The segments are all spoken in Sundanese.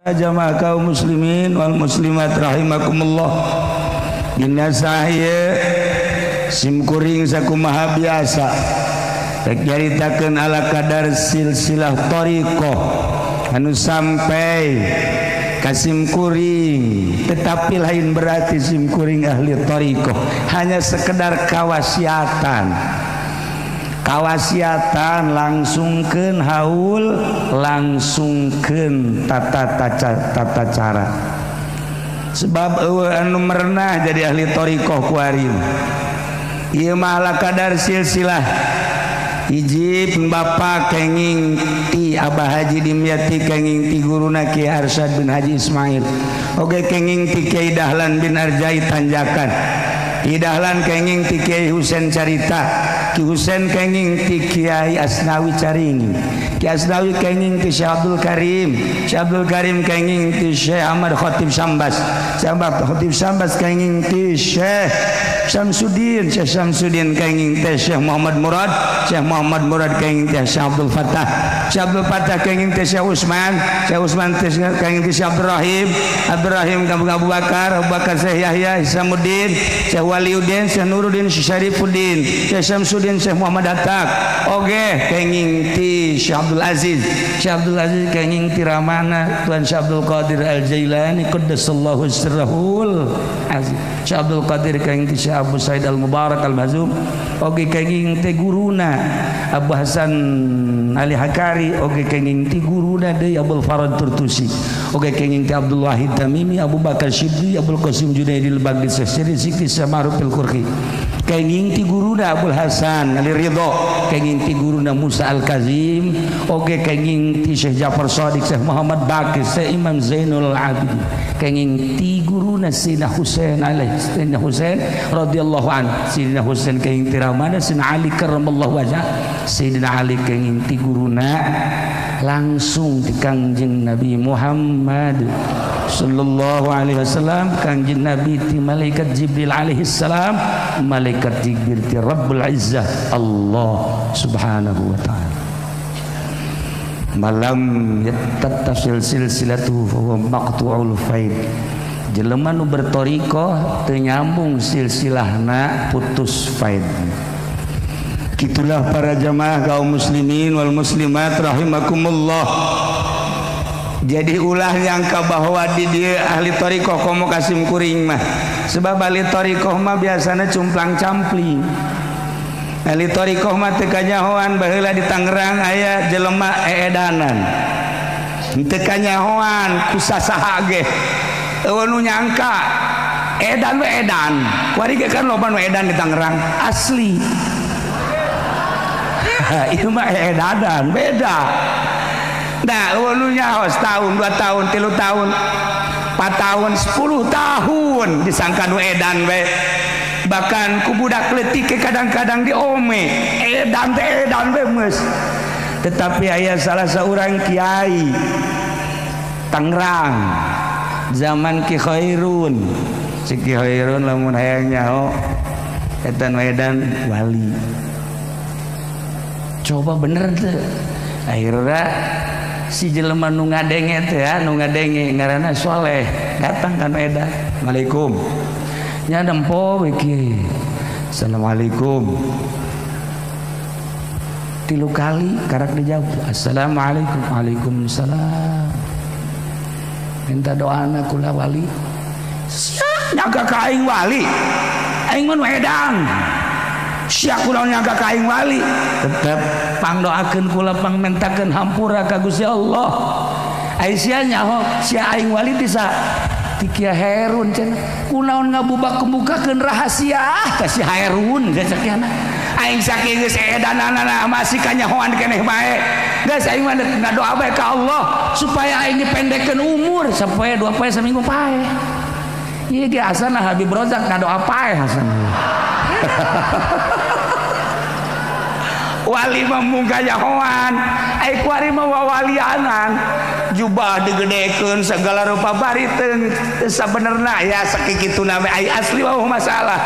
Jamaah kaum muslimin wal muslimat rahimakumullah. Dina sahieu simkuring sakumaha biasa rek nyaritakeun ala kadar silsilah thariqah anu sampai ka simkuring, tetapi lain berarti simkuring ahli thariqah, hanya sekedar kawasiatan. Kawasiatan langsungkeun haul, langsungkeun tata cara. Sebab eueuh anu merenah jadi ahli thariqah kuari. Ieu mah ala kadar silsilah. Hiji pun bapa kenging ti Abah Haji Dimyati, kenging ti guruna Ki Arsyad bin Haji Ismail. Oge kenging ti Kiai Dahlan bin Arjai Tanjakan. Ki Dahlan kenging ti Kiai Husein Carita. Ki Husein kenging ti Kiai Asnawi Caringin. Ki Asnawi kenging ti Syekh Abdul Karim. Syekh Abdul Karim kenging ti Syekh Ahmad Khatib Sambas. Syekh Ahmad Khatib Sambas kenging ti Syekh Syamsuddin. Syekh Syamsuddin kenging ti Syekh Muhammad Murad. Syekh Muhammad Murad kenging ti Syekh Abdul Fattah. Syekh Abdul Fattah kenging ti Syekh Usman. Syekh Usman kenging ti Syekh Abdul Rahim. Abdul Rahim kampung Abu Bakar. Abu Bakar Syekh Yahya Hisamuddin, Syekh Waliuddin, Syekh Nuruddin, Syekh Syarifuddin, Syekh Syamsuddin, Syekh Muhammad Atak. Oge kenging ti Syekh Abdul Aziz. Syekh Abdul Aziz kenging ti Ramana Tuan Syekh Abdul Qadir Al-Jailani qaddasallahu sirrahul aziz. Syekh Abdul Qadir kenging ti Syekh Abu Said Al-Mubarak Al-Mazum. Oge kenging ti guruna Abu Hasan Ali Hakari. Oge kenging ti guruna deui Abdul Farad Turtusi. Oge kenging ti Abdul Wahid Tamimi, Abu Bakar Shibli, Abdul Qasim Junaidil Baghdadi, Syekh Sikri Samaruf Al-Qurhi. Kenging ti guruna Abdul Hasan Ali Ridho, kenging ti guruna Musa Al-Kazim, oge kenging ti Syekh Ja'far Shadiq, Syekh Muhammad Bakir, Syekh Imam Zainul Abidin, kenging ti guruna Sayyidina Husain alaihi Sayyidina Husain radhiyallahu anhu, Sayyidina Husain kenging ti ramana Sayyidina Ali karramallahu wajhah, Sayyidina Ali kenging ti guruna langsung ti Kangjeng Nabi Muhammad sallallahu alaihi wasallam, Kangjeng Nabi ti malaikat Jibril alaihi salam, malaikat Jibril ti Rabbul Izzah Allah subhanahu wa ta'ala. Malam yattasil silsilatu fa huwa maqtu'ul faid. Jelema nu berthariqah teu nyambung silsilahna putus faid. Kitulah para jamaah kaum muslimin wal muslimat rahimakumullah. Jadi ulah nyangka bahwa di dia ahli thariqah komo kasim kuring mah. Sebab ahli thariqah mah biasana cumplang campling. Ahli thariqah mah teu kanyahoan baheula di Tangerang aya jelema eedanan. Teu kanyahoan ku sasaha ge. Eueuh nu nyangka edan we edan. Kuari ge kan loba nu edan di Tangerang asli. Ieu mah eedanan beda. Nah, nu nyaho setahun, 2 tahun, 3 tahun, 4 tahun, 10 tahun disangka nu edan we. Bahkan ku budak leutik kadang-kadang diome, edan teh edan we geus. Tetapi aya salah seorang kiai Tangerang zaman Ki Khairun. Si Ki Khairun lamun hayang nyaho eta nu edan wali. Coba bener teu. Akhirna si jelema nu ngadenge teh ya, nu ngadenge ngaranna Soleh, datang ka nu edan. Assalamualaikum. Nya nempo we kieu. Assalamualaikum. 3 kali karak dijawab. Assalamualaikum. Waalaikumsalam. Minta doana kula wali. Sia nyaga ka aing wali. Aing mah nu edan. Sia kula nyaga ka aing wali. Tetep pangdoakeun kula pangmentakeun hampura ka Gusti Allah. Ai sia nyaho sia aing wali bisa ti Kiai Hairun cenah. Kunaon ngabubak-kemukakeun rahasia ka si Hairun sakiana. Aing saking geus edananana masih kanyahoan keneh bae. Geus aing mah ngadoa bae ka Allah supaya aing dipendekkeun umur sapoe 2 poe saminggu pae. Ieu ge asana Habib Rozak ngadoa pae hasana. Wali mah mung kanyahoan, ai kuari mah wawalianan. Jubah digedekeun segala rupa bari teu sabenerna ya sakituna we ai asli mah masalah.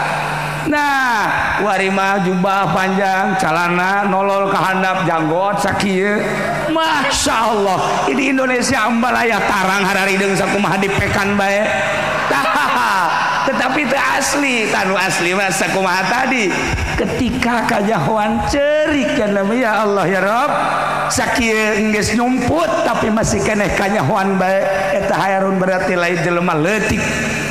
Nah, warima jubah panjang, calana nolol ka handap, janggot sakieu. Masya Allah, ini Indonesia ambalaya tarang hararideung sakumaha dipekan bae. Tetapi itu asli, tanu asli mah sakumaha tadi. Ketika kajahoan cerik kan ya Allah ya Rob, sakieu geus nyumput tapi masih keneh kanyahoan bae. Eta hayrun berarti lain jelema leutik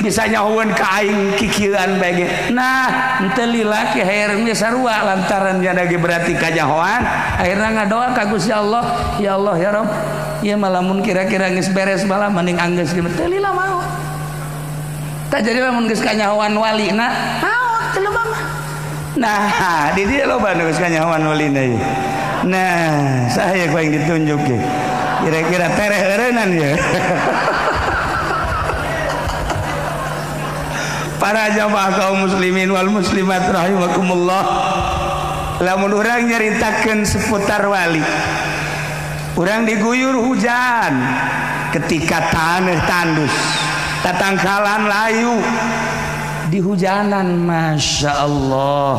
bisa nyahoan ka aing kikieuan bae ge. Nah, henteu lila ki hayrun ge sarua lantaran nya ge berarti kanyahoan, akhirna ngadoa ka Gusti Allah, ya Allah ya Rob, ieu mah lamun kira-kira geus beres malah mending anggeus ge teu lila mau. Tak jadi lamun geus kanyahoan walina, maot jelema mah. Nah, di dieu loba nu geus kanyahoan walina ieu. Nah, saya ku yang ditunjuk ge. Kira-kira tereh eureunnan ya. Para jamaah kaum muslimin wal muslimat rahimakumullah. Lamun urang nyaritakeun seputar wali, urang diguyur hujan ketika tanah tandus, tatangkalan layu, di hujanan Masya Allah.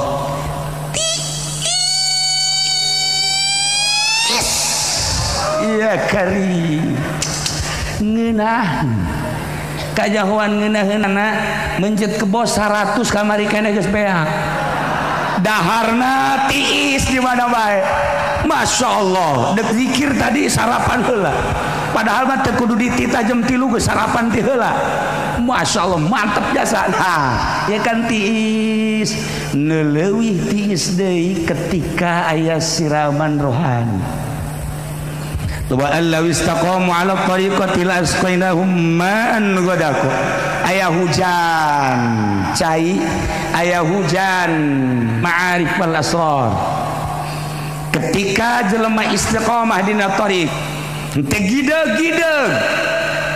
Iya kari ngeunah kajahoan ngeunaheunana mencet kebo 100 kamari keneh geus beak daharna tiis di mana bae. Masya Allah, dek zikir tadi sarapan heula, padahal mah teu kudu ditita jam 3 geus sarapan ti heula. Masya Allah mantep jasa. Nah, ya kan tiis neuleuwih tiis deui ketika aya siraman rohani. Wa allaw istaqamu ala tariqati la asqainahum ma'an ghadaqa. Aya hujan cai, aya hujan ma'arif wal asrar. Ketika jelema istiqamah dina tariq, teu gideg-gideg,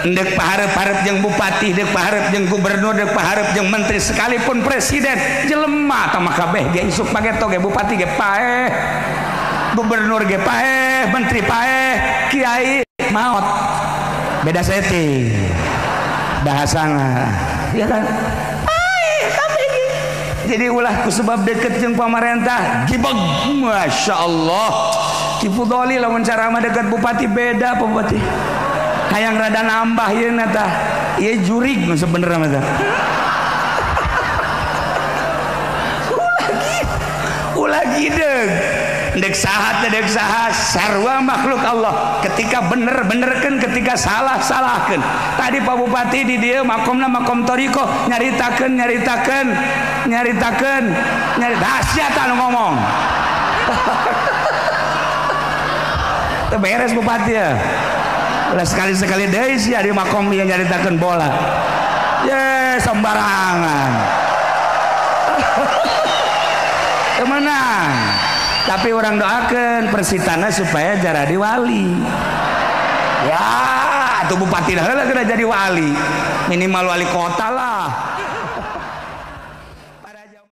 ndek paharep-harep jeung bupati, ndek paharep jeung gubernur, ndek paharep jeung menteri, sekalipun presiden, jelema tah kabeh ge isuk pageto ge bupati ge paeh, gubernur ge paeh, menteri paeh, kiai maot. Beda setting bahasana, ya kan? Paeh kabeh ge. Jadi ulah ku sebab deket jeung pamarentah gibeg. Masya Allah. Ki Fudoli lamun ceramah deket bupati beda bupati. Hayang rada nambah ieu na tah. Ieu jurig nu sebenerna mah tah. Ulah gideg. Dek saha teh dek saha sarua makhluk Allah. Ketika bener benerkeun, ketika salah salahkeun. Tadi Pak Bupati di dieu makomna makom thariqah nyaritakeun nyaritakeun nyaritakeun nyari dahsyat anu ngomong. Teu beres bupati ya. Ulah sekali-sekali deui sia di makom ieu nyaritakeun bola. Ye sembarangan. Teu meunang. Tapi orang doakan Persitana supaya jadi wali. Ya, tuh bupati dah lah kena jadi wali. Minimal wali kota lah.